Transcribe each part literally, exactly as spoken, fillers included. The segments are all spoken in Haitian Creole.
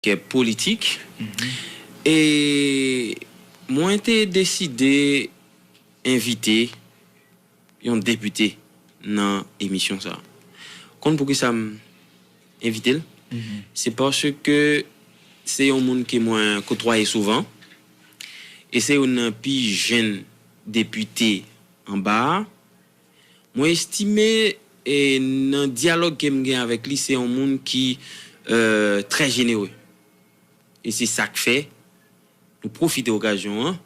kè politik. E mwen te deside envite yon depite nan emisyon sa a. Konn poukisa m envite l? Se paske se yon moun ke mwen kotwaye souvan, e se youn nan pi jenn depite anba a. Mwen estime, e, nan dyalòg ke m gen avèk li, se yon moun ki, e, trè jenere. E se sa k fè nou pwofite okazyon an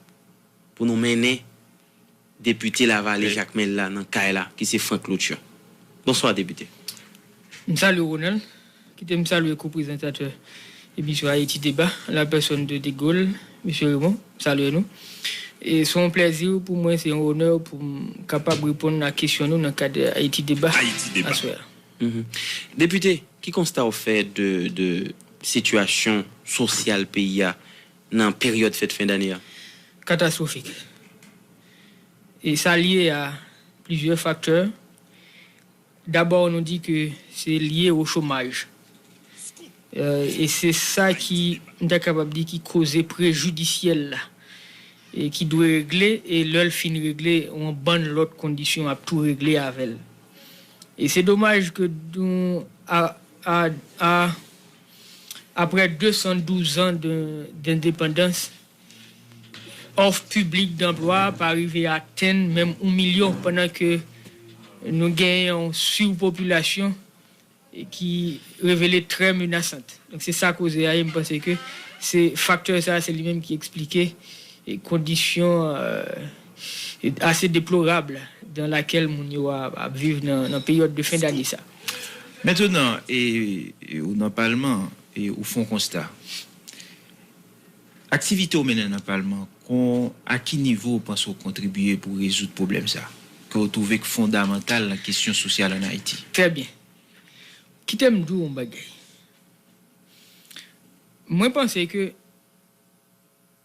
pou nou mennen depite Lavale Jakmèl la nan kay la, ki se Franck Loutcha. Bonswa, depite. M salye w, Ronald. Kite m salye ko-prezantatè emisyon Ayiti Deba, la personne de De Gaulle, mesye Raymond, m salye nou. E se yon plèzi pou mwen, se yon onè pou m kapab reponn a kesyon nou nan kad Ayiti Deba aswè a. Depite, ki konsta w fè de, de sitiyasyon sosyal peyi a nan peryòd fèt fen dane a? Katastwofik. E sa lye a plizyè faktè. Dabò, nou di ke se lye o chomaj. E se sa ki, m ta kapab di, ki koze prejidisyèl la, e ki dwe regle, e lè l fin regle, yon bann lòt kondisyon ap tou regle avè l. E se domaj ke nou, a, a, a, aprè de san douz an de, dendepandans, òf piblik danplwa pa rive atenn menm yon milyon, pandan ke nou gen yon sipopilasyon ki revele trè menasant. Donk, se sa koze a ye, m panse ke se faktè sa, se li menm ki eksplike e kondisyon, e, ase deplorab dan lakèl moun yo a, ap viv nan, nan peryòd de fen dane sa. Mentnan, e, e ou nan palman, e ou fè yon konsta. Aktivite w mennen nan palman, kon, a ki nivo w panse w kontribye pou rezoud pwoblèm sa, ke w twouve k fondamantal nan kesyon sosyal ann Ayiti? Trè byen. Kite m di w yon bagay. Mwen panse ke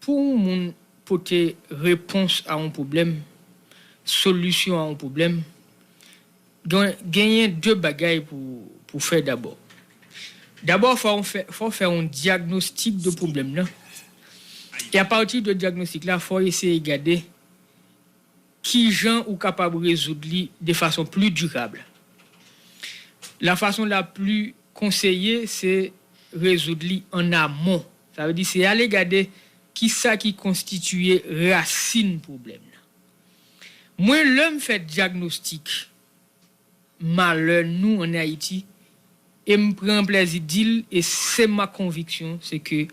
pou yon moun pote repons a yon pwoblèm, solisyon a yon pwoblèm, gen, genyen de bagay pou, pou fè dabò. Dabò, fò w fè, fò w fè yon dyagnostik de pwoblèm nan. E apati de dyagnostik la, fò w eseye gade kijan ou kapab rezoud li de fason pli dirab. La fason la pli konseye, se rezoud li an amon. Sa vle di, se ale gade kisa ki konstitiye rasin pwoblèm nan. Mwen, lè m fè dyagnostik malè nou ann Ayiti, e m pran plèzi di l, e se ma conviction, se ke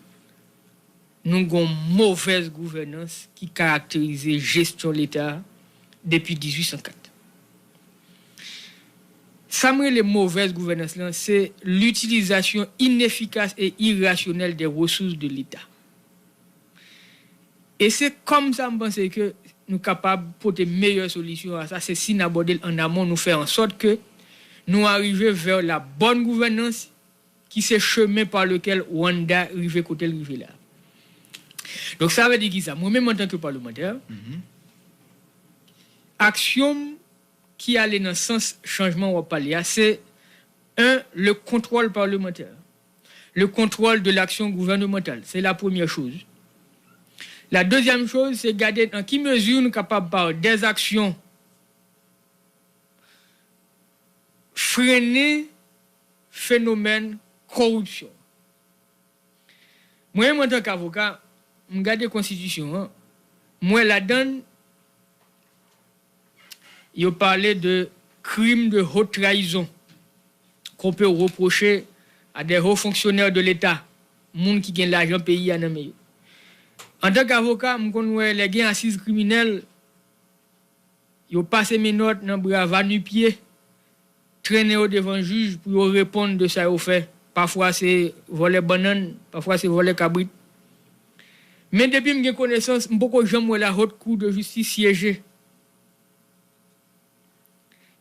nou gon movèz gouvènans ki karakterize jesyon Leta depi dizuit san kat. Sa m rele movèz gouvènans lan, se litilizasyon inefikas e irasyonèl de resous de Leta. E se kòm sa m panse ke nou kapab pote meyè solisyon a sa, se si n abòde l an amon, nou fè an sòt ke nou arive vè la bòn gouvènans ki se chemen pa lekel Rwanda rive kote l rive la. Donk, sa vle di kisa? Mwen menm, antanke palemantè, aksyon m ki ale nan sans chanjman w ap pale a, se, un, le contrôle parlementaire, le contrôle de l'action gouvernementale. C'est la première chose. La deuxième chose, se gade nan ki mezi nou kapab, par des actions, frennen fenomèn koripsyon. Mwen menm, antanke avoka, m gade konstitisyon an, m wè ladan l, yo pale de crime de haute trahison qu'on peut reprocher à des hauts fonctionnaires de l'État, moun ki gen lajan peyi a nan men yo. Antanke avoka, m konn wè lè gen asiz kriminèl, yo pase menòt nan bra va-nu-pieds, trennen yo devan jij pou yo reponn de sa yo fè. Pafwa se vòlè bannann, pafwa se vòlè kabrit. Men depi m gen konesans, m poko janm wè la Haute Cour de Justice syeje.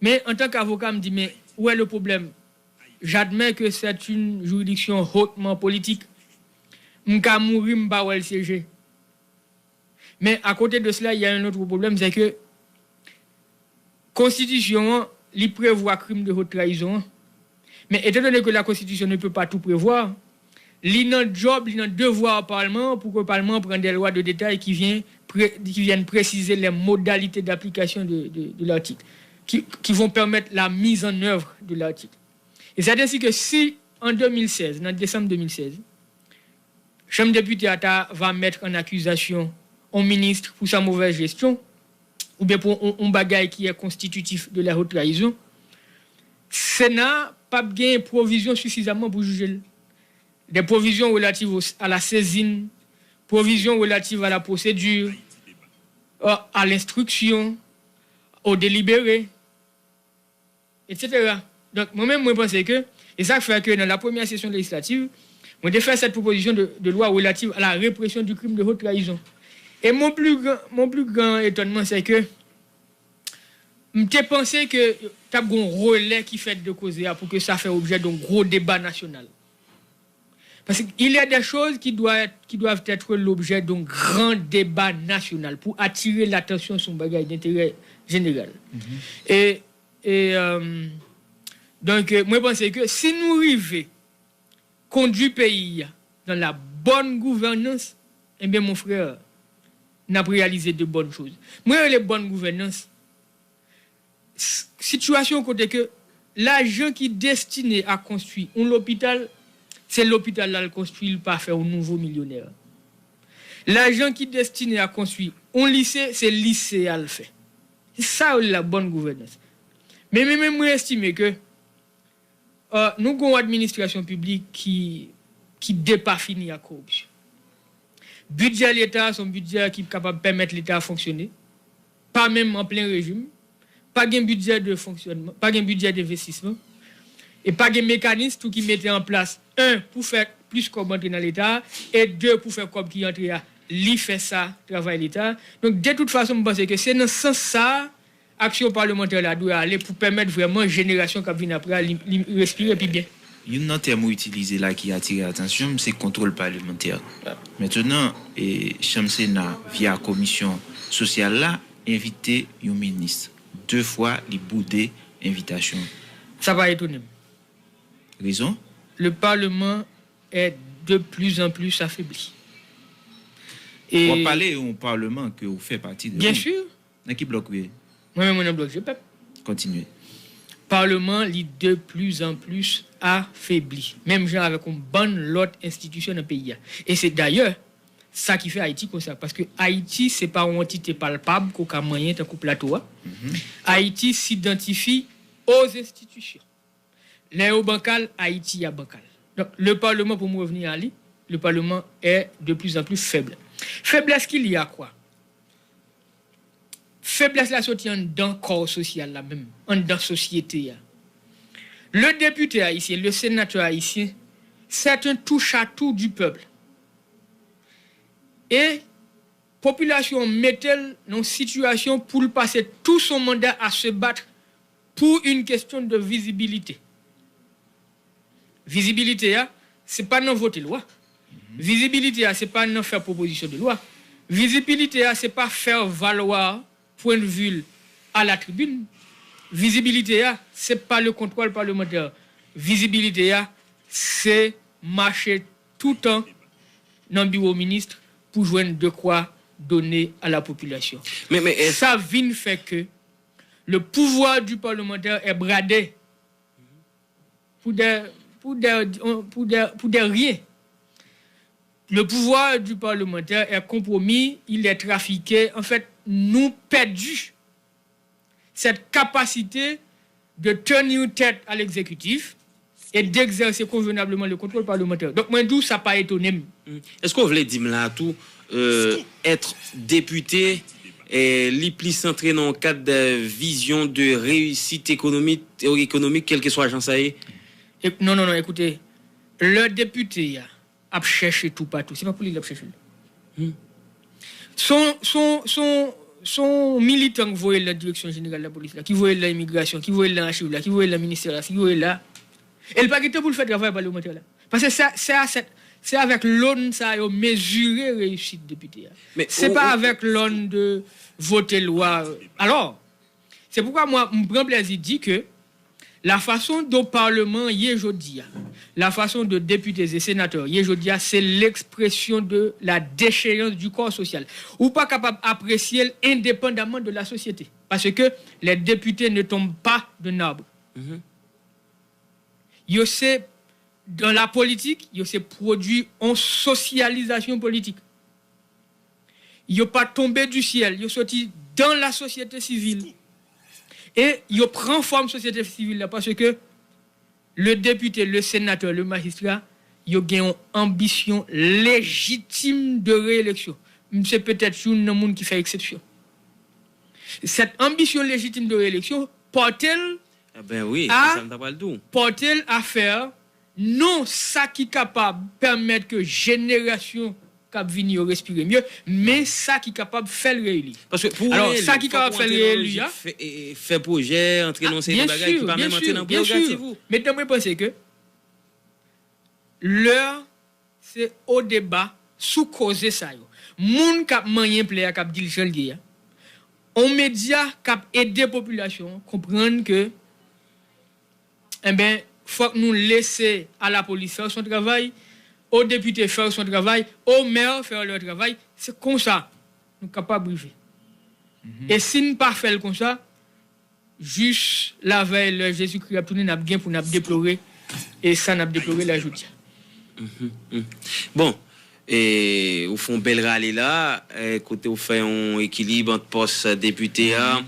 Men antanke avoka, m di, men, où est le problème? J'admets que c'est une juridiction hautement politique. M ka mouri, m pa wè l syeje. Men, à côté de cela, il y a un autre problème, c'est que konstitisyon an, li prevwa crime de haute trahison an. Men, étant donné que la Constitution ne peut pas tout prévoir, Li nan djòb, li nan devwa palman an pou ke palman an pran des lois de détail qui vient pré- qui viennent préciser les modalités d'application de, de, de l'article, qui, qui vont permettre la mise en œuvre de l'article. Et c'est ainsi que si, en deux mille seize, nan desanm de mil sèz, Chanm depite a ta va mettre en accusation yon minis pou sa mauvaise gestion, oubyen pou yon, yon bagay ki est constitutif de la haute trahison, Sena p ap gen pwovizyon sifizamman pou jije l. Des provisions relatives au- à la saisine, provisions relatives à la procédure, euh, à l'instruction, au délibéré, et cetera. Donk, mwen menm, mwen panse ke, e sa k fè ke nan la première session législative, mwen te fè cette proposition de, de loi relative à la répression du crime de haute trahison. Et mon plus grand, mon plus grand étonnement, c'est que m te panse ke t ap gen yon relè ki fèt de koze a pou ke sa fè objè de yon gwo deba nasyonal. Parce qu'il y a des choses qui doivent être, qui doivent être l'objet d'un grand débat national pour attirer l'attention sur un bagage d'intérêt général. Et, et euh, donc, euh, moi, je pense que si nous arrivons à conduire le pays dans la bonne gouvernance, eh bien, mon frère, n ap reyalize de bonnes choses. Mwen rele bonne gouvernance, sitiyasyon kote ke lajan ki destine a konstwi yon lopital, se lopital la l konstwi, l pa fè yon nouvo milyonè. Lajan ki destine a konstwi yon lise, se lise a l fè. Se sa yo rele la bonne gouvernance. Men mwen menm mwen estime ke euh, nou gen yon administrasyon piblik ki, ki depafini ak koripsyon. Bidjè Leta se yon bidjè ki kapab pèmèt Leta fonksyone, pa menm an plen rejim, pa gen bidjè de fonksyònman, pa gen bidjè de envestisman, e pa gen mekanis tou ki mete an plas, en, pou fè plis kòb antre nan Leta, e de, pou fè kòb ki antre a, li fè sa, travay Leta. Donk, de tout fason, m panse ke se nan sans sa a, aksyon palemantè la dwe ale pou pèmèt vrèman jenerasyon k ap vin apre a li, li respire pi byen. Youn nan tèm ou itilize la ki atire atansyon m, se kontwòl palemantè. Mentenan, e, Chanm Sena, via komisyon sosyal la, envite yon minis. De fwa, li boude envitasyon. Sa pa etone m. Rezon? Le Parlement est de plus en plus affaibli. E w ap pale yon palman ke ou fè pati de li. Bien sûr. Nan ki blòk ou ye? Mwen menm, mwen nan blòk Jepèp. Kontinye. Palman li de plus en plus affaibli. Menm jan avèk yon bann lòt enstitisyon nan peyi a. E se dayè sa ki fè Ayiti konsa. Paske Ayiti se pa yon antite palpab ke w ka manyen tankou plato a. Ayiti s'identifie aux institutions. Lè yo bankal, Ayiti a bankal. Donc, le Parlement, pour me revenir à lui, le Parlement est de plus en plus faible. Faiblesse qu'il y a quoi? Feblès la soti anndan kò sosyal la menm, anndan sosyete a. Le député haïtien, le sénateur haïtien, c'est un touche-à-tout du peuple. E popilasyon an mete l nan yon sitiyasyon pou l pase tout son mandat à se battre pour une question de visibilité. Vizibilite a, se pa nan vote lwa. Vizibilite a, se pa nan fè pwopozisyon de lwa. Vizibilite a, se pa fè valwa pwen de vi l a la tribin. Vizibilite a, se pa le kontwòl palemantè. Vizibilite a, se mache toutan nan biwo minis pou jwenn dekwa done a la popilasyon. Men, men, es- Sa vin fè ke le pouvoir du parlementaire est bradé pour des, pour des, pour des, pour des rien. Le pouvoir du parlementaire est compromis, il est trafiqué. En fait, nous perdons cette capacité de tenir tête à l'exécutif et d'exercer convenablement le contrôle parlementaire. Donc, moi, d'où ça pas étonné. Èske w vle di m la tou, euh, être député, eh, li plis antre nan yon kad de vizyon de réussite économique, économique, kèlkeswa jan sa ye? E, non, non, non, écoutez, le député a ap chèche toupatou. Se pa pou li l ap chèche l. Son, son, son, son militan k voye l nan direksyon jeneral lapolis la, ki voye l nan imigrasyon, ki voye l nan achiv la, ki voye l nan ministè la, ki voye l la. E l pa gen tan pou l fè travay palemantè la. Paske se, se a sèt, se avèk lòn sa yo mezire reyisit depite a. Se pa avèk lòn de vote lwa. Alò, se poukwa mwen, m pran plezi di ke La façon dont Parlement ye jodi a, la façon dont députés et sénateurs ye jodi a, se l'expression de la déchéance du corps social. Ou pa kapab apresye l endepandaman de la sosyete. Paske les députés ne tombent pas d'un arbre. Yo se, dans la politique, yo se pwodui yon sosyalizasyon politik. Yo pa tonbe du ciel, yo soti dans la société civile. E yo pran fòm sosyete sivil la paske le député, le sénateur, le magistrat, yo gen yon anbisyon lejitim de reyeleksyon. M se petèt youn nan moun ki fè eksepsyon. Cette ambition légitime de réélection porte-t-elle Eben wi, Ah. se sa m ta pral di w. Porte-t-elle à faire non sa ki kapab pèmèt ke jenerasyon k ap vini yo respire mye, men sa ki kapab fè l reyeli. Paske pou Alors, reyeli, sa ki fòk kapab ou fè antre nan reyeli, lojik a? Fè, e, fè pwojè, antre nan yon seri de Bien bagay ki sûr, pa bien menm antre sûr, nan bien prerogativ sûr. Ou. Mentnan mwen panse ke lè se o deba sou koze sa yo. Moun k ap manyen plè a, k ap di l jan l ye a, on medya k ap ede popilasyon an konprann ke enben, fòk nou lese a lapolis fè son travay, o depite fè son travay, o mè fè lè travay. Se konsa nou kapab rive. E si n pa fè l konsa, jis lavèy lè Jezikri ap tounen, n ap gen pou n ap deplore, e sa n ap deplore la jodi a. Bon, e, ou fè yon bèl rale la, e, kote ou fè yon ekilib ant pòs depite a,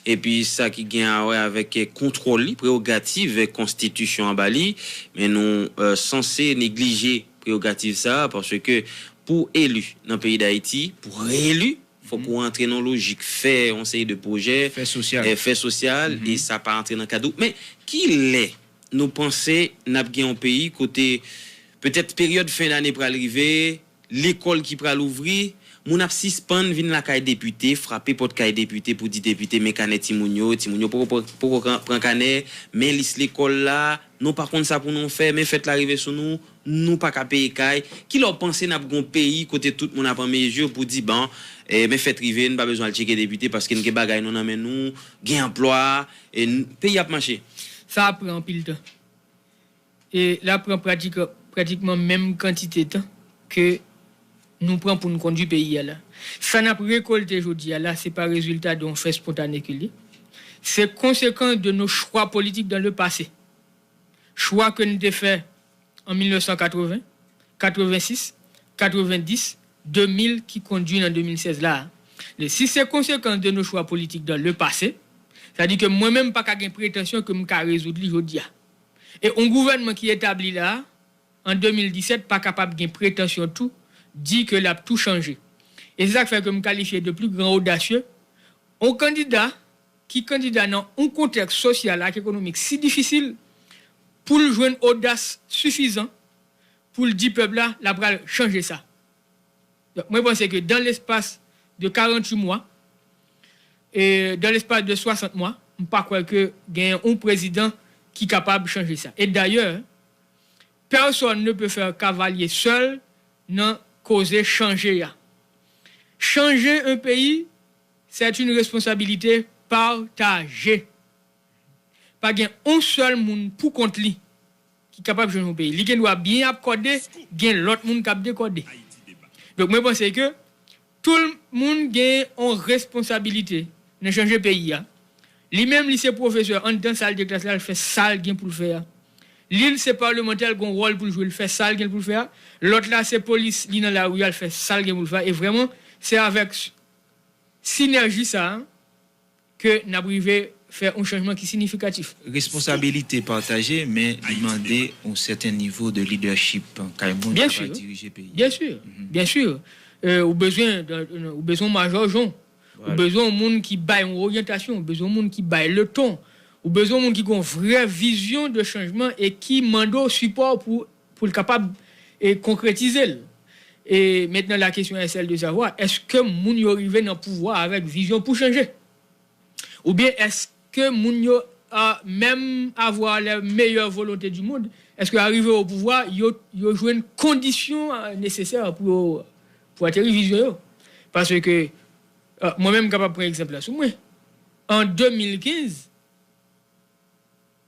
epi sa ki gen a wè avèk, e, kontwòl li, prewogativ, e, konstitisyon an ba li, men nou, e, sanse neglije prewogativ sa a, paske pou eli nan peyi Dayiti, pou reyeli, fòk ou antre nan lojik, fè yon seri de pwojè, Fè sosyal. e, fè sosyal, e sa pa antre nan kad ou. Men, ki lè nou panse n ap gen yon peyi kote petèt peryòd fen dane pral rive, lekòl ki pral ouvri, moun ap sispann vin lakay depite, frape pòt kay depite pou di depite, men kanè timoun yo, timoun yo poko pran, poko pran, pran kanè, men lis lekòl la, nou pa konn sa pou nou fè, men fèt la rive sou nou, nou pa ka peye kay. Ki lè w panse n ap gen yon peyi kote tout moun ap an mezi pou di, bon, e, men fèt rive, n pa bezwen al tcheke depite paske n gen bagay nou nan men nou, gen anplwa, e, n- peyi ap mache. Sa ap pran anpil tan. E l ap pran pratik, pratikman menm kantite tan ke nou pran pou n kondui peyi a la. Sa n ap rekolte jodi a la, se pa rezilta de yon fè spontane ke l ye. Se konsekans de nos choix politiques dans le passé. Chwa ke n te fè an mil nèf san katreven, katrevensis, katrevendis, de mil ki kondui n an de mil sèz la a. Si se konsekans de nos choix politiques dans le passé, sa di ke mwen menm m pa ka gen pretansyon ke m ka rezoud li jodi a. E yon gouvènman ki etabli la a, an de mil disèt, pa kapab gen pretansyon tou di ke l ap tou chanje. E se sa k fè ke m kalifye de pli gran odasye yon kandida ki kandida nan yon kontèks sosyal ak ekonomik si difisil pou l jwenn odas sifizan pou l di pèp la l ap pral chanje sa. Donk, mwen panse ke dans l'espace de quarante-huit mois, e dans l'espace de soixante mois, m pa kwè ke gen yon prezidan ki kapab chanje sa. E dayè, personne ne peut faire cavalier seul nan koze chanje a. Chanje yon peyi, c'est une responsabilité partagée. Pa gen yon sèl moun pou kont li ki kapab chanje yon peyi. Li gen dwa byen ap kòde, gen lòt moun k ap dekòde. Donk, mwen panse ke tout moun gen yon responsabilite nan chanje peyi a. Li menm, li se pwofesè, anndan sal de klas la, l fè sa l gen pou l fè a. Li, l se palemantè, l gen yon wòl pou l jwe, l fè sa l gen pou l fè a. Lòt la, se polis, li nan lari a, l fè sa l gen pou l fè a. E vrèman, se avèk sinèji sa a ke n ap rive fè yon chanjman ki siyifikatif. Responsabilite pataje, men li mande yon sèten nivo de lidèchip kay moun Bien ki sûr. Pral dirije peyi. Bien sûr, bien sûr. Euh, ou bezwen, de- ou bezwen majò jon. Ou bezwen yon moun ki bay yon oryantasyon, ou bezwen yon moun ki bay le ton. Ou bezwen yon moun ki gen yon vrè vizyon de chanjman e ki mande w sipò pou, pou l kapab e konkretize l. E mentnan, la kesyon est celle de savoir, èske moun yo rive nan pouvwa avèk vizyon pou chanje? Oubyen èske moun yo, euh, menm avoir les meilleures volontés du monde, èske arive o pouvwa, yo, yo jwenn kondisyon euh, nesesè pou yo, pou ateri vizyon yo? Paske, euh, mwen menm, m kapab pran egzanp la sou mwen. An de mil kenz,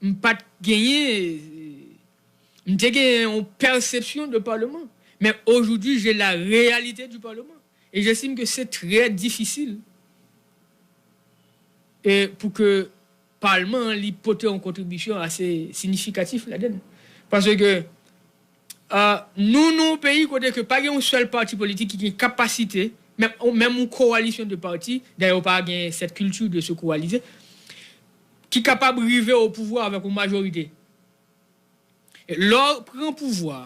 M pa t genyen, m te genyen yon pèsepsyon de Parlement. Mais aujourd'hui, j'ai la réalité du Parlement. Et j'estime que c'est très difficile e pou ke Palman an li pote yon kontribisyon ase siyifikatif ladan l. Paske nou, nou yon peyi kote ke pa gen yon sèl pati politik ki gen kapasite, menm, menm yon kowalisyon de pati, dayè ou pa gen cette culture de se coaliser, ki kapab rive o pouvwa avèk yon majorite. Lè w pran pouvwa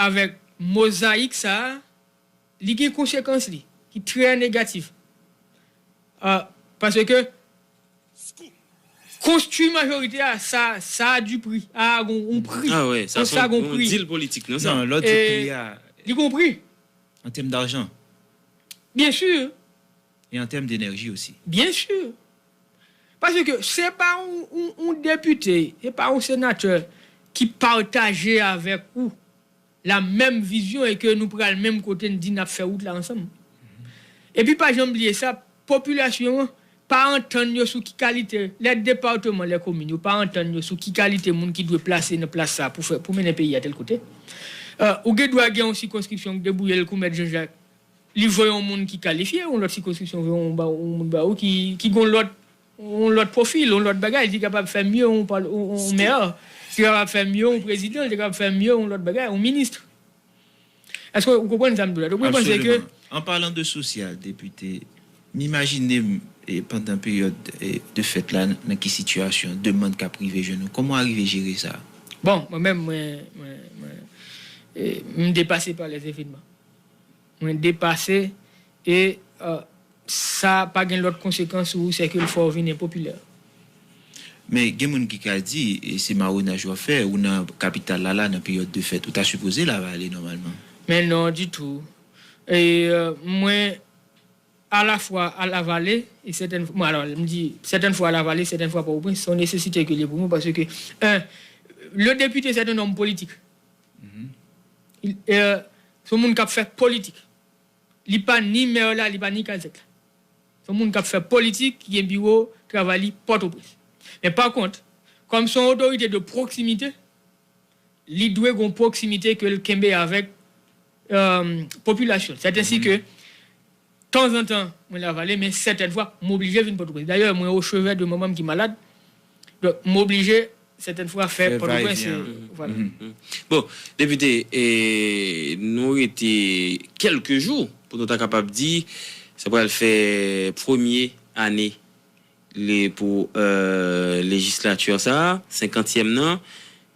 avèk mozayik sa a, li gen konsekans li ki trè negatif. Ah, paske konstwi majorite a, sa, sa a du prix. A gon, gon pri. Ah ouais, sa se yon dil politik, non, sa? Non, lè w di pri a, li gon pri. An tèm dajan. Byen si. E an tèm denèji osi. Byen si. Paske se pa yon, yon, yon depite, se pa yon senatè ki pataje avèk ou la menm vizyon e ke nou pral menm kote n di n ap fè wout la ansanm. Epi pa janm bliye sa, popilasyon an pa antann yo sou ki kalite, lè depatman, lè komin, yo pa antann yo sou ki kalite moun ki dwe plase nan plas sa pou fè, pou mennen peyi a tèl kote. Euh, ou gen dwa gen yon sikonskripsyon ki debouye l kou mèt Jean Jacques, li voye yon moun ki kalifye, yon lòt sikonskripsyon voye yon ba, yon moun ba ou ki, ki gon lòt, yon lòt pwofil, yon lòt bagay, li kapab fè mye yon, yon, yon mè, li kapab fè mye yon prezidan, li kapab fè mye yon lòt bagay, yon minis. Èske ou konprann sa m di w la? Donk, mwen panse ke... Absoliman. An palan de sosyal, depite, m imajine m, e, pandan peryòd, e, de fèt la, nan ki sitiyasyon, demann k ap rive jwenn ou. Kòman w arive jere sa? Bon, mwen menm, mwen, mwen, mwen, e, m depase pa lèzevènman. Mwen depase e, e, sa pa gen lòt konsekans ou, se ke l fè w vin enpopilè. Men gen moun ki ka di, e se mawonaj w ap fè, ou nan kapital la, la, nan peryòd de fèt, ou ta sipoze Lavale nòmalman. Men non, ditou. E, e, mwen, alafwa a Lavale, e sètèn, bon, alò, m di, sètèn fwa a Lavale, sètèn fwa Pòtoprens, se yon nesesite ke l ye pou mwen, paske, en, le député, c'est un homme politique. Il, e, se yon moun k ap fè politik. Li pa ni mè la, li pa ni kazèk la. Se yon moun k ap fè politik, ki gen biwo travay li Pòtoprens. Men pa kont, kòm se yon otorite de pwoksimite, li dwe gen yon pwoksimite ke l kenbe avèk, e, popilasyon. Sèt ensi ke, tanzantan, mwen Lavale, men sètèn fwa, m oblije vin Pòtoprens. Dayè, mwen o chevè de manman m ki malad. Donk, m oblije, sètèn fwa, fè Pòtoprens, e, vwala. Bon, depite, e, nou rete kèlke jou pou nou ta kapab di sa pral fè premye ane li pou, e, lejislati sa a, senkantyèm nan.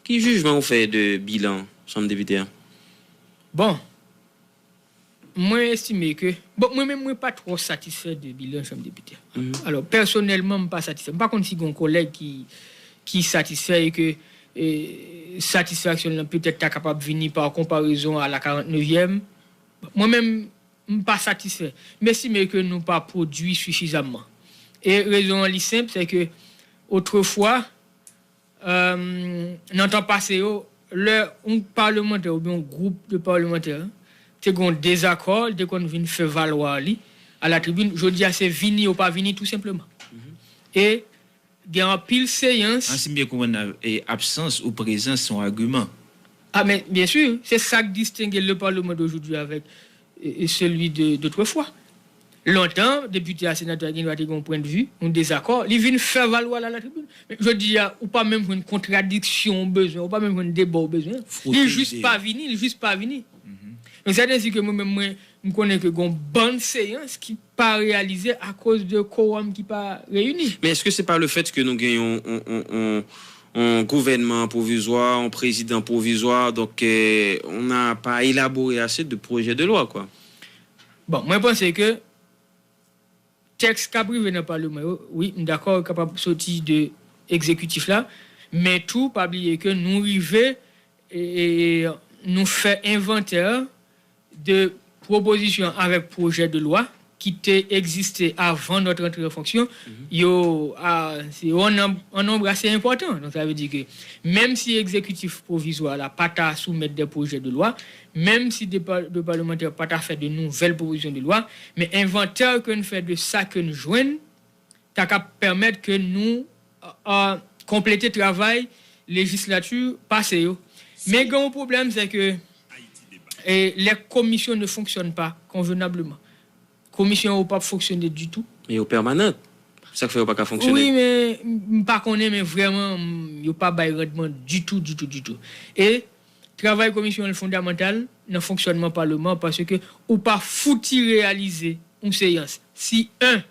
Ki jijman ou fè de bilan Chanm Depite a? Bon, mwen estime ke, bon, mwen menm, mwen pa twò satisfè de bilan Chanm Depite a. Alò, pèsonèlman, m pa satisfè. M pa konn si gen yon kòlèg ki, ki satisfè e ke, e, satisfaksyon l lan petèt ta kapab vini pa konparezon a la karant nevyèm. Mwen menm, m pa satisfè. M estime ke nou pa pwodui sifizamman. E rezon an li senp, se ke otrefwa, e, nan tan pase yo, lè yon palemantè oubyen yon gwoup de palemantè te gen yon dezakò, li te konn vin fè valwa li a la tribin. Jodi a, se vini ou pa vini, tou senpleman. E gen anpil seyans. An, si m byen konprann, e, absans ou prezans se yon agiman. A, men, byen si, se sa k distenge le Parlement d'aujourd'hui avec, e, e, celui de, d'autrefois. Lontan, depite a, senatè a gen dwa te gen yon pwennvi, yon dezakò, li vin fè valwa l a la tribin. Men jodi a, ou pa menm jwenn kontradiksyon w bezwen, ou pa menm jwenn deba w bezwen. Li jis pa vini, li jis pa vini. Donk, sètèn si ke mwen menm, mwen, m konnen ke gon bann seyans ki pa reyalize akoz de kowòm ki pa reyini. Men èske se pa le fèt ke nou gen yon, yon, yon, yon, yon gouvènman pwovizwa, yon prezidan pwovizwa, donk, e, on n'a pas élaboré assez de projets de loi, quoi. Bon, mwen panse ke tèks k ap rive nan Paleman yo, wi, m dakò, yo kapab soti de egzekitif la, men tou, pa bliye ke nou rive, e, e, nou fè envantè de pwopozisyon avèk pwojè de lwa ki te egziste avan notre entrée en fonction, yo, a, se yon nonb, yon nonb ase enpòtan. Donk, sa vle di ke menm si egzekitif pwovizwa la pa ta soumèt de pwojè de lwa, menm si de pa-, de palmantè pa ta fè de nouvèl pwopozisyon de lwa, men envantè ke n fè de sa ke n jwenn, ta ka pèmèt ke nou, a, a, konplete travay lejislati pase yo. Men gen yon pwoblèm, se ke e, les commissions ne fonctionnent pas convenablement. Komisyon yo p ap fonksyone ditou. Men yo pèmanan. Sa k fè yo pa ka fonksyone? Wi, men m pa konnen, men vrèman, m, yo pa bay randman ditou, ditou, ditou. E travay komisyon an fondamantal nan fonksyònman Palman an, paske ou pa fouti reyalize yon seyans si, en,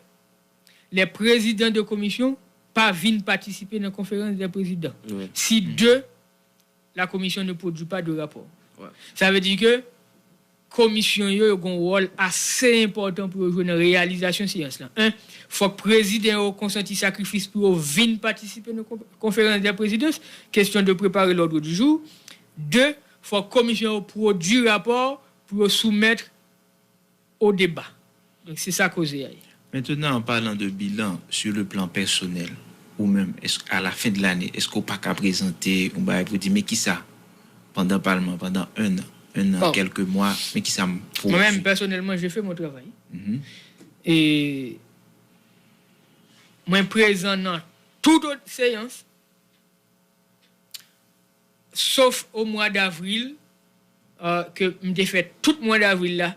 les présidents de commission pa vin patisipe nan konferans dè prezidan. Si, de, la commission ne produit pas de rapport. Sa vle di ke komisyon yo, yo gen yon wòl ase enpòtan pou yo jwe nan reyalizasyon seyans lan. En, fòk prezidan yo konsanti sakrifis pou yo vin patisipe nan konferans dè prezidans, question de préparer l'ordre du jour. De, fòk komisyon yo pwodui rapò pou yo soumèt o deba. Donk, se sa koze a ye. Maintenant, en parlant de bilan, sur le plan personnel, ou menm, èske, à la fin de l'année, èske w pa ka prezante yon bagay pou di, men kisa, pandan palman, pandan un an, un an, quelques mois, men kisa m pwodui? Mwen menm, pèsonèlman, je fais mon travail. E mwen prezan nan tout seyans, sof o mwa davril, ke m te fè tout mwa davril la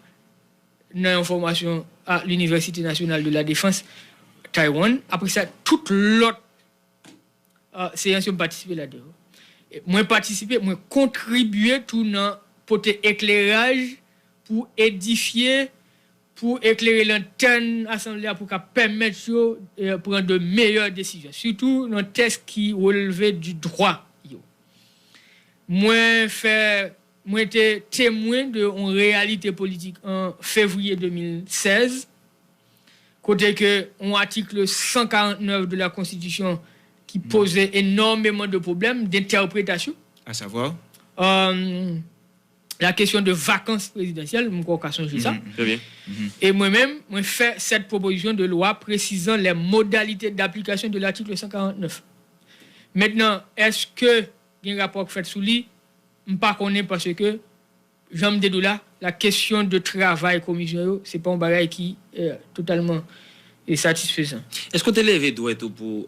nan yon fòmasyon a Linivèsite Nasyonal de la Defans, Taiwan. Apre sa, tout lòt seyans yo, m patisipe ladan yo. Mwen patisipe, mwen kontribye tou nan pote ekleraj pou edifye, pou eklere lantèn asanble a, pou ka pèmèt yo pran de meyè desizyon, sitou nan tèks ki relve di dwa yo. Mwen fè, mwen te temwen de yon reyalite politik an fevriye de mil sèz, kote ke yon atik san karant nèf de la Konstitisyon ki poze enòmeman de pwoblèm dentèpretasyon. À savoir? La question de vacances présidentielles, m kwè w ka sonje sa. E mwen menm, mwen fè sèt pwopozisyon de lwa presizan les modalités d'application de l'article cent quarante-neuf. Mentnan, èske gen rapò k fèt sou li? M pa konnen, paske, jan m te di w la, la kesyon de travay komisyon yo, se pa yon bagay ki totalman satisfezan. Èske w te leve dwèt ou pou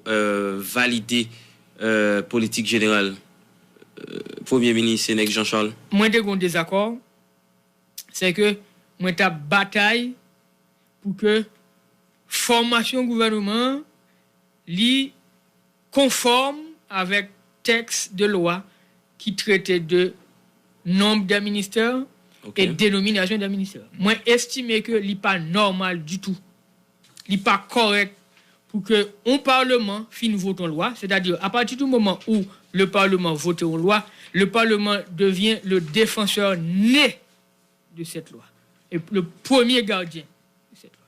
valide politik jeneral Premye Minis Henrique Jean Charles? Mwen te gen yon dezakò, se ke mwen t ap batay pou ke fòmasyon gouvènman an li konfòm avèk tèks de lwa ki trete de nonb dè ministè e denominasyon dè ministè. Mwen estime ke li pa nòmal ditou. Li pa kòrèk pou ke yon palman fin vote yon lwa, sètadi apati di moman ou le palman vote yon lwa, le palman devyen le defansè ne de cette loi. E le premye gadyen de cette loi.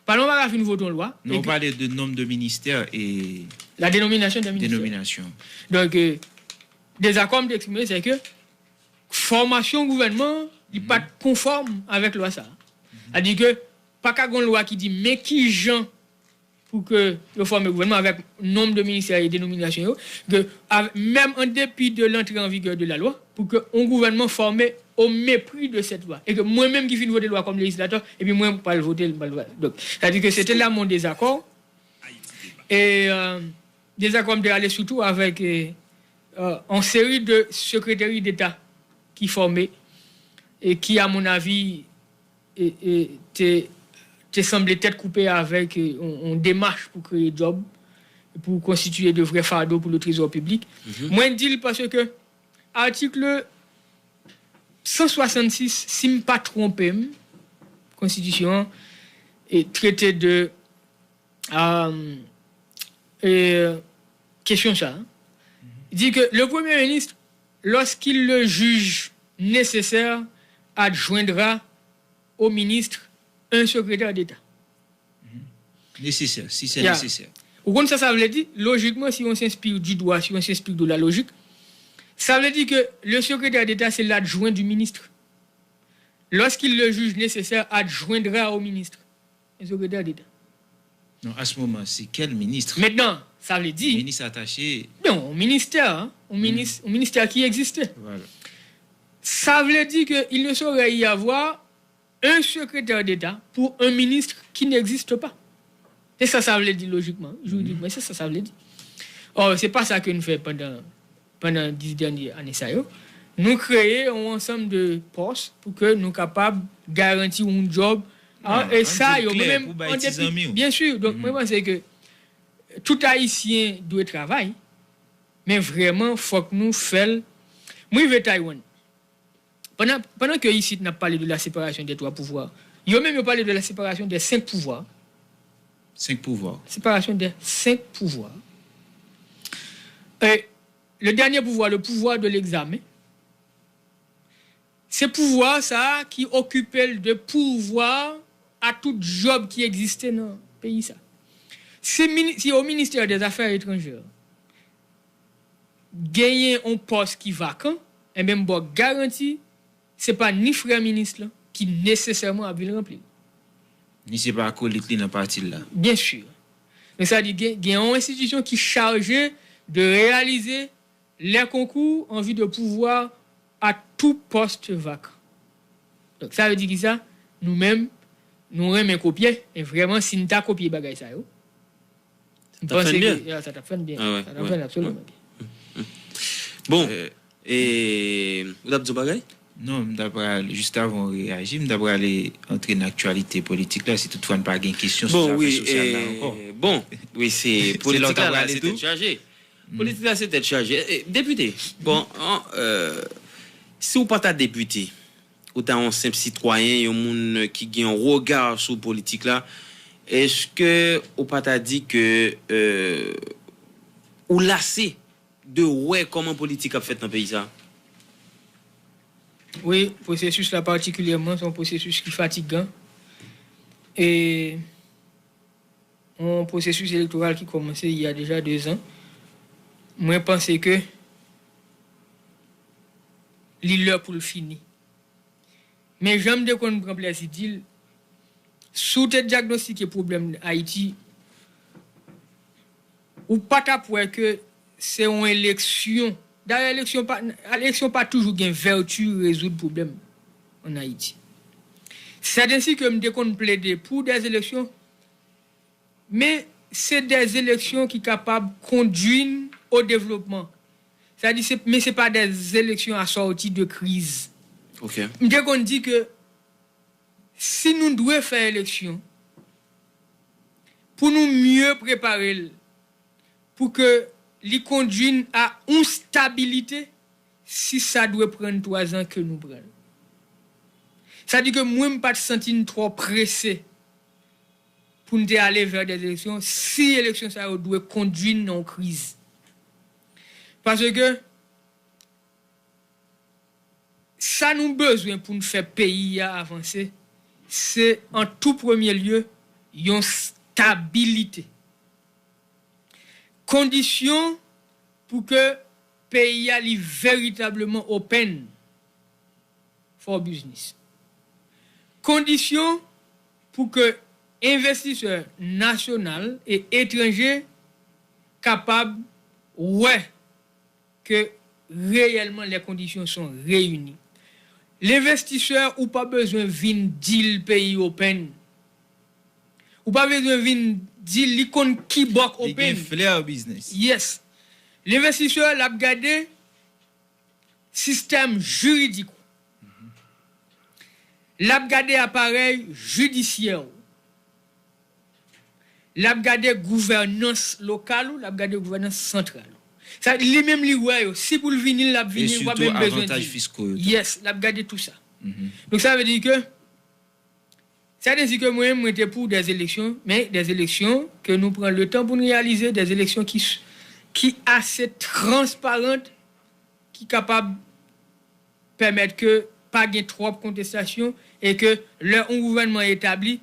Palman pa ka fin vote yon lwa. Non, ou pale de nonb de ministè e... La dénomination des ministères. Dénomination. Donk, dezakò m te eksprime, se ke fòmasyon gouvènman an, li pa t konfòm avèk lwa sa a. Sètadi ke pa ka gen yon lwa ki di men kijan pou ke yo fòme gouvènman avèk nonb de ministè e denominasyon yo, ke menm an depi de l'entrée en vigueur de la loi, pou ke yon gouvènman fòme au mépris de cette loi. E ke mwen menm ki fin vote lwa kòm lejislatè, epi mwen pral vote l, m pral vote. Donk, sètadi ke se te la mon dezakò. E dezakò m te ale sitou avèk yon seri de sekreteri deta ki fòme e ki, a mon avi, e, e, te, te sanble tèt koupe avèk yon, yon demach pou kreye djòb, pou konstitiye de vrè fado pou le trezò piblik. Mwen di l paske atik san swasannsis, si m pa twonpe m, konstitisyon an, e trete de, e, kesyon sa, di ke le Premye Minis, lorsqu'il le juge nécessaire, adjoindra au ministre un secrétaire d'État. Nesesè, si se nesesè. Ou konn sa sa vle di? Lojikman, si on s'inspire du droit, si on s'inspire de la logique, sa vle di ke le secrétaire d'État se l'adjoint du ministre. Lorsqu'il le juge nécessaire, adjoindra au ministre un secrétaire d'État. Non, à ce moment, c'est quel ministre? Mentnan, sa vle di... Minis atache. Non, yon ministè, yon minis, yon ministè ki egziste. Sa vle di ke il ne saurait y avoir un secrétaire d'État pour un ministre qui n'existe pas. Se sa sa vle di lojikman, jiridikman, se sa sa vle di. Or, se pa sa ke nou fè pandan, pandan dis dènye ane sa yo. Nou kreye yon ansanm de pòs pou ke nou kapab garanti yon djòb. Ah, e sa yo, mwen menm, an depi, byen si, donk, mwen panse ke tout Ayisyen dwe travay, men vrèman, fòk nou fè l. Mwen rive Taiwan. Pandan, pandan ke isit n ap pale de la séparation des trois pouvoirs, yo menm yo pale de la séparation des cinq pouvoirs. Senk pouvwa. Séparation des cinq pouvoirs. E le dernier pouvoir, le pouvoir de l'examen, se pouvwa sa a ki okipe l de pouvwa a tout djòb ki egziste nan peyi sa. Si, mini, si au ministère des Affaires étrangères, genyen yon pòs ki vakan, enben m ba w garanti, se pa ni frè minis lan ki nesesèman ap vin ranpli l. Ni se pa akolit li nan pati l la. Byen si. Men sa di gen, gen yon enstitisyon ki chaje de reyalize les concours en vue de pouvoir à tout poste vacant. Donk, sa vle di ki sa? Nou menm, nou renmen kopye, men vrèman, si n ta kopye bagay sa yo, m panse ke sa t ap fè n byen. Sa t ap fè n absoliman byen. Bon, e, ou t ap di yon bagay? Non, m ta pral, jis avan w reyaji, m ta prale antre nan aktyalite politik la, si toutfwa n pa gen kesyon sou zafè sosyal la ankò. Bon, wi, se politik la, la se tèt chaje. Politik la se tèt chaje. E, depite, bon, an, e, si w pa ta depite, ou ta yon senp sitwayen, yon moun ki gen yon rega sou politik la, èske ou pa ta di ke, e, ou lase de wè kòman politik ap fèt nan peyi sa? Wi, pwosesis la patikilyèman, se yon pwosesis ki fatigan. E yon pwosesis elektoral ki kòmanse il y a déjà deux ans. Mwen panse ke li lè pou l fini. Men jan m te konn pran plèzi di l, si w te dyagnostike pwoblèm Ayiti, ou pa t ap wè ke se yon eleksyon. Dayè, eleksyon pa, eleksyon pa toujou gen vèti rezoud pwoblèm ann Ayiti. Sètensi ke m te konn plede pou dèzeleksyon, men se dèzeleksyon ki kapab kondwi n o devlopman. Sa di, se, men se pa dèzeleksyon asòti de kriz. M te konn di ke si nou dwe fè eleksyon, pou nou mye prepare l, pou ke li kondwi n a yon stabilite, si sa dwe pran n twa zan ke nou pran l. Sa di ke mwen, m pa t santi n twò prese pou n te ale vè dèzeleksyon, si eleksyon sa yo dwe kondwi n nan yon kriz. Paske sa nou bezwen pou n fè peyi a avanse, se an tou premye lye yon stabilite. Kondisyon pou ke peyi a li veritableman open for business. Kondisyon pou ke envestisè nasyonal e etranje kapab wè ke reyèlman les conditions sont réunies. Lenvestisè, ou pa bezwen vin di l peyi open. Ou pa bezwen vin di l li konn ki bòk open. Li gen flair business. Yes. Lenvestisè, l ap gade sistèm jiridik ou. L ap gade aparèy jidisyè w. L ap gade gouvènans lokal ou, l ap gade gouvènans santral ou. Sa, li menm li wè yo. Si pou l vini, l ap vini, w ap menm bezwen di l. Yes, l ap gade tou sa. Donk, sa vle di ke, sa vle di ke mwen, mwen te pou dèzeleksyon, men dèzeleksyon ke nou pran letan pou n reyalize, dèzeleksyon ki, ki ase transparant, ki kapab pèmèt ke pa gen twòp kontestasyon e ke lè yon gouvènman etabli,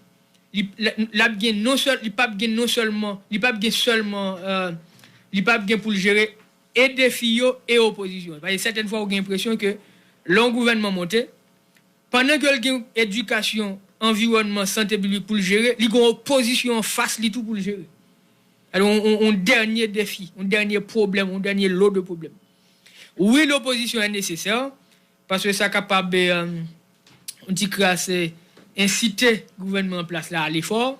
li, l, l ap gen non sèl, li p ap gen non sèlman, li p ap gen sèlman, euh, li p ap gen pou l jere e defi yo e opozisyon. Paske sètèn fwa ou gen enpresyon ke lè yon gouvènman monte, pandan ke l gen edikasyon, anviwònman, sante piblik pou l jere, li gen opozisyon anfas li tou pou l jere. Alò, yon, yon, yon dènye defi, yon dènye pwoblèm, yon dènye lo de pwoblèm. Wi, lopozisyon è nesesè, paske sa kapab, e, yon ti kras, e, ensite gouvènman an plas la a lefò,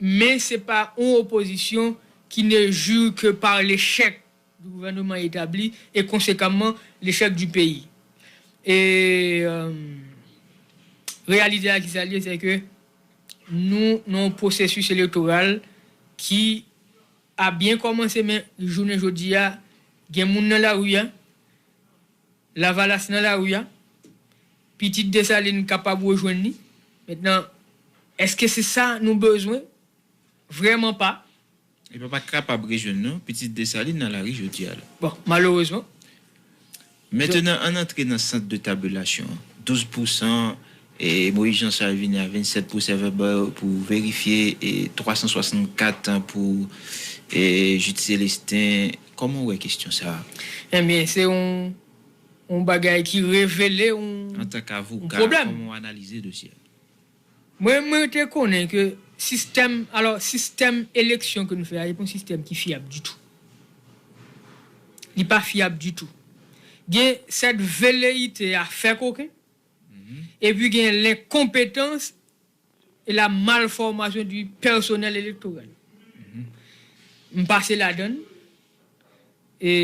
men se pa yon opozisyon qui ne jure que par l'échec du gouvernement établi et conséquemment l'échec du pays. E euh, reyalite a ki sa l ye, se ke nou nan yon pwosesis elektoral ki a byen kòmanse, men jounen jodi a, gen moun nan lari a, Lavalas nan lari a, pitit Desalin kapab rejwenn li. Mentnan, èske se sa nou bezwen? Vrèman pa. Li pa pa kapab rejwenn non, pitit Desalin nan lari jodi a la. Bon, malerezman. Mentnan, ann antre nan sant de tabilasyon an. Douz pousan, e Moïse Jean Charles vini a vennsèt pwosè vèbal pou verifye, e twa san swasannkat pou e Jude Célestin. Kòman w wè kesyon sa a? Ebyen, se yon, yon bagay ki revele yon, Antanke yon avoka, pwoblèm. Kòman w analize dosye a? Mwen, mwen te konnen ke sistèm, alò, sistèm eleksyon ke nou fè a, se pa yon sistèm ki fyab ditou. Li pa fyab ditou. Gen sèt veleyite a fè koken, epi gen lenkonpetans e la malfòmasyon di pèsonèl elektoral. M pase ladan l, e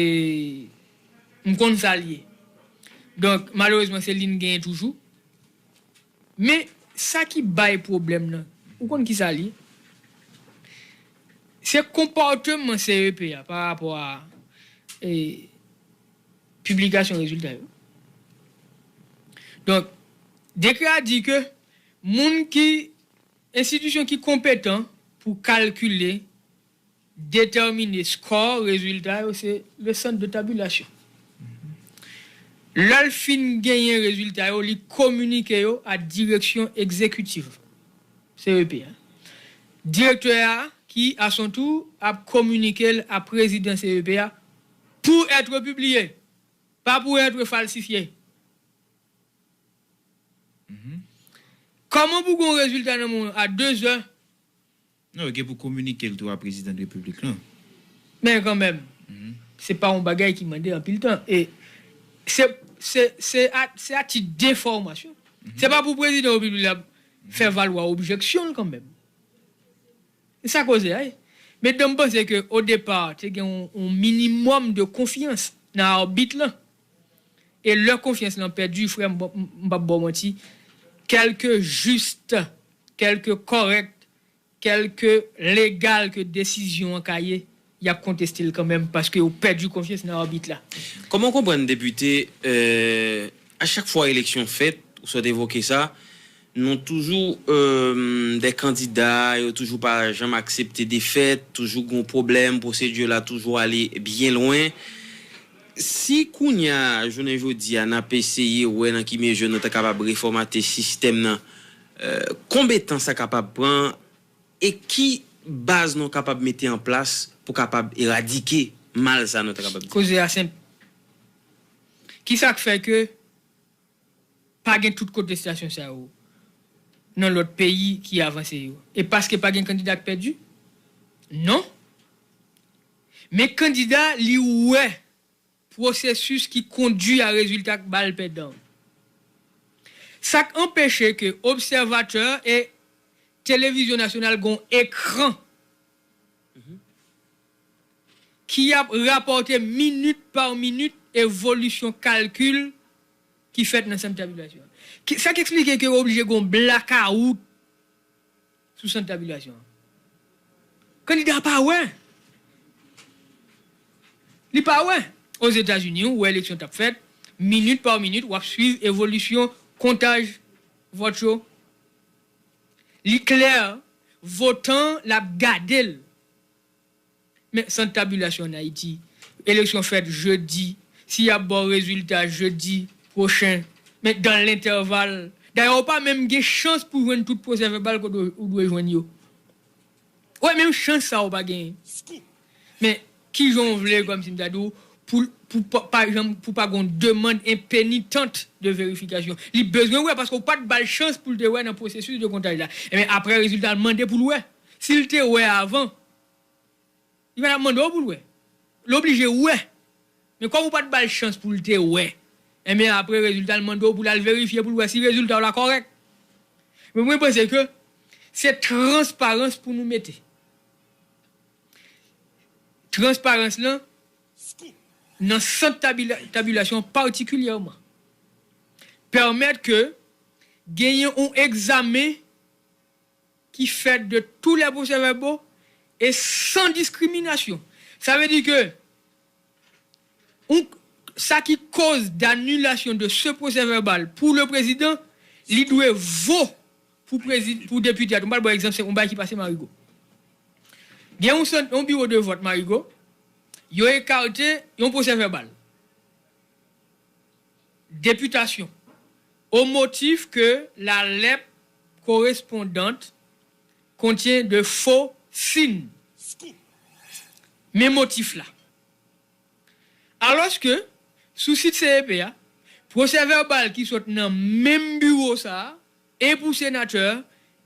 m konn sa l ye. Donk, malerezman, se li n genyen toujou. Men, sa ki bay pwoblèm nan, ou konn ki sa l ye? Se konpòteman C E P a pa rapò a e, piblikasyon rezilta yo. Donk, dekrè a di ke moun ki, enstitisyon ki konpetan pou kalkile, detèmine skò, rezilta yo, se le sant de tabilasyon. Lè l fin genyen rezilta yo, li kominike yo a direksyon egzekitiv, C E P a. Direktè a, ki, a son tou, ap kominike l a prezidan C E P a pour être publié, pa pour être falsifié. Kòman pou gen yon rezilta nan men w a dezè? Non, yo gen pou kominike l tou a prezidan de repiblik lan. Men kanmenm, se pa yon bagay ki mande anpil tan. E se, se, se a, se a tit denfòmasyon. Se pa pou prezidan repiblik la fè valwa objeksyon l kanmenm. Se sa koze a ye. Men m panse ke o depa, te gen yon, yon minimòm de konfyans nan abit lan. E lè konfyans lan pèdi, frè m, m p ap ba w manti, kèlke jis, kèlke kòrèk, kèlke legal ke desizyon an ka ye, y ap konteste l kanmenm paske yo pèdi konfyans nan abit la. Kòman w konprann, depite, euh, a chak fwa eleksyon fèt, ou sot evoke sa, nou toujou, euh, de kandida, yo toujou pa janm aksepte defèt, toujou gon pwoblèm, pwosedi la toujou ale byen lwen. Si kounye a, jounen jodi a, n ap eseye wè nan ki mezi nou ta kapab refòmate sistèm nan, euh, konbyen tan sa kapab pran e ki baz nou kapab mete an plas pou kapab eradike mal sa nou ta kapab di? Koze a senp. Ki sa k fè ke pa gen tout kontestasyon sa yo nan lòt peyi ki avanse yo? E paske pa gen kandida k pèdi? Non. Men kandida, li wè pwosesis ki kondui a rezilta k ba l pèdan. Sa k anpeche ke obsèvatè e televizyon nasyonal gon ekran ki ap rapòte minit pa minit evolisyon kalkil ki fèt nan sant tabilasyon an. Ki, sa k eksplike ke yo oblije gon blakawout sou sant tabilasyon an. Kandida a pa wè. Li pa wè. Ozetazini, ou wè eleksyon t ap fèt, minit pa minit, w ap swiv evolisyon kontaj vòt yo. Li klè, votan l ap gade l. Men sant tabilasyon ann Ayiti, eleksyon fèt jedi, si y ap ba w rezilta jedi pwochen, men dan lentèval, dayè ou pa menm gen chans pou jwenn tout pwosè vèbal kote ou dwe jwenn yo. Ou wè, menm chans sa ou pa genyen. Men kijan w vle, kòmsi m ta di w, pou, pou pa, pa janm, pou pa gon demann enpenitant de verifikasyon? Li bezwen wè, paske ou pa t ba l chans pou l te wè nan pwosesis de kontaj la. Ebyen, apre rezilta, l mande pou l wè. Si l te wè avan, li pa t ap mande w pou l wè. L oblije wè. Men kòm ou pa t ba l chans pou l te wè, enben apre rezilta l mande w pou l al verifye pou l wè si rezilta w la kòrèk. Men mwen panse ke se transparans pou nou mete. transparans lan nan sant tabila- tabilasyon patikilyèman. Pèmèt ke genyen yon egzamen ki fèt de tous les procès-verbaux et sans discrimination. Sa vle di ke yon, sa ki koz d'annulation de ce procès-verbal pour le président, li dwe vo pou, prezi- pou depite a. M pral ba w egzanp, se yon bagay ki pase Marigo. Gen yon, sant- yon biwo de vòt Marigo, yo ekarte yon procès-verbal. Députation, au motif que la lèp correspondante contient de faux signes. Men motif la. Alòske, sou sit C E P a, pwosè vèbal ki sot nan menm biwo sa a, e pou senatè,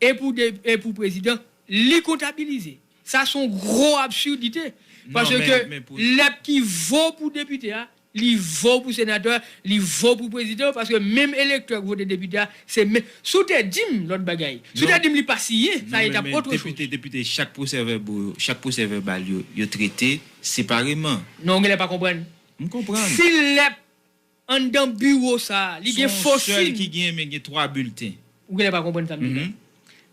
e pou de, e pou prezidan, li kontabilize. Sa se yon gwo absidite. Paske lèp ki vo pou depite a, li vo pou senatè, li vo pou prezidan, paske menm elektè k vote depite a, se menm. Si w te di m lòt bagay, si w te di m li pa siyen, sa e t ap otre choz. Depite, depite, chak pwosè vèbal, chak pwosè vèbal yo, yo trete separeman. Non, ou genlè pa konprann. M konprann. Si lèp anndan biwo sa a, li gen fo siy. Se yon sèl ki gen, men gen twa bilten. Ou genlè pa konprann sa m di la.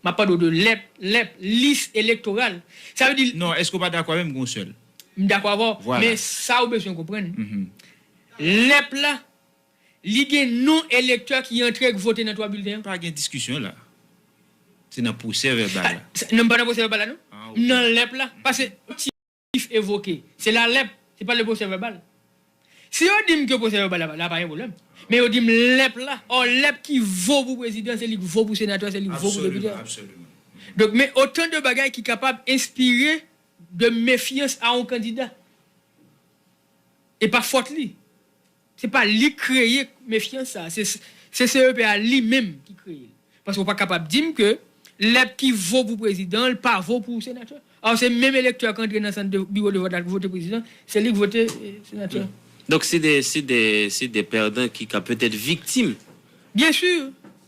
M ap pale w de lèp, lèp, lis elektoral. Sa vle di. Non, èske w pa dakò avè m, gen yon sèl? M dakò avè w, men sa ou bezwen konprann. Lèp la, li gen non elektè ki antre k vote nan twa bilten an. Pa gen diskisyon la. Se nan pwosè vèbal la. Non, m pa nan pwosè vèbal la, non. M nan lèp la. Paske ti evoke. Se la lèp, se pa le procès verbal. Si yo di m ke pwosè vèbal la, la pa gen pwoblèm. Men yo di m lèp la, ò lèp ki vo pou prezidan, se li k vo pou senatè, se li k vo pou depite. Donk, men otan de bagay ki kapab enspire de mefyans a yon kandida. E pa fòt li. Se pa li k kreye mefyans sa. Se, se C E P a li menm ki kreye l. Paske w pa kapab di m ke lèp ki vo pou prezidan, l pa vo pou senatè. Alò, se menm elektè k antre nan sant de, biwo de vòt la k vote prezidan, se li k vote, eh, senatè. Donk, se de, se de, se de pèdan ki ka petèt viktim. Byen si,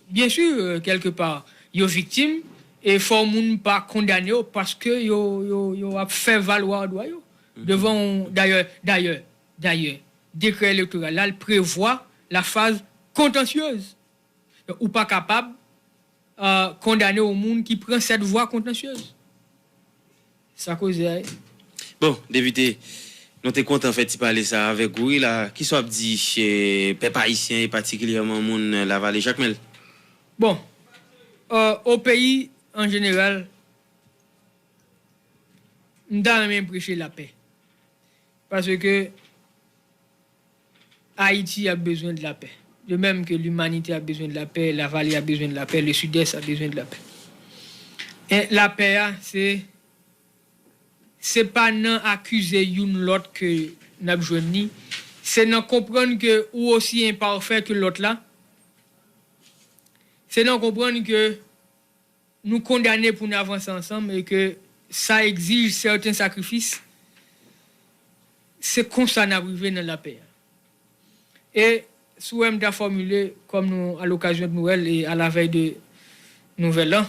byen si, euh, kèlkepa, yo viktim, e fò moun pa kondane yo paske yo, yo, yo ap fè valwa dwa yo. Devan, dayè, dayè, dayè, dekrè elektoral la, l prevwa la phase contentieuse. Donk, ou pa kapab, euh, kondane yon moun ki pran cette voie contentieuse. Sa koze a ye. Bon, depite, nou te kontan fè ti pale sa avèk ou, wi, la. Kisa w ap di, eh, pèp ayisyen e patikilyèman moun Lavale, Jakmèl? Bon, euh, au pays en général, m ta renmen preche lapè. Paske Ayiti ap bezwen de lapè. De même que l'humanité a besoin de la paix, la vallée a besoin de la paix, le sud-est a besoin de la paix. E lapè a, se, se pa nan akize youn lòt ke n ap jwenn li. Se nan konprann ke ou osi enpafè ke lòt la. Se nan konprann ke nou kondane pou n avanse ansanm e ke sa egzij sèten sakrifis, se konsa n ap rive nan lapè a. E si w wè m ta fòmile kòm nou, à l'occasion de Noël et à la veille de Nouvel An,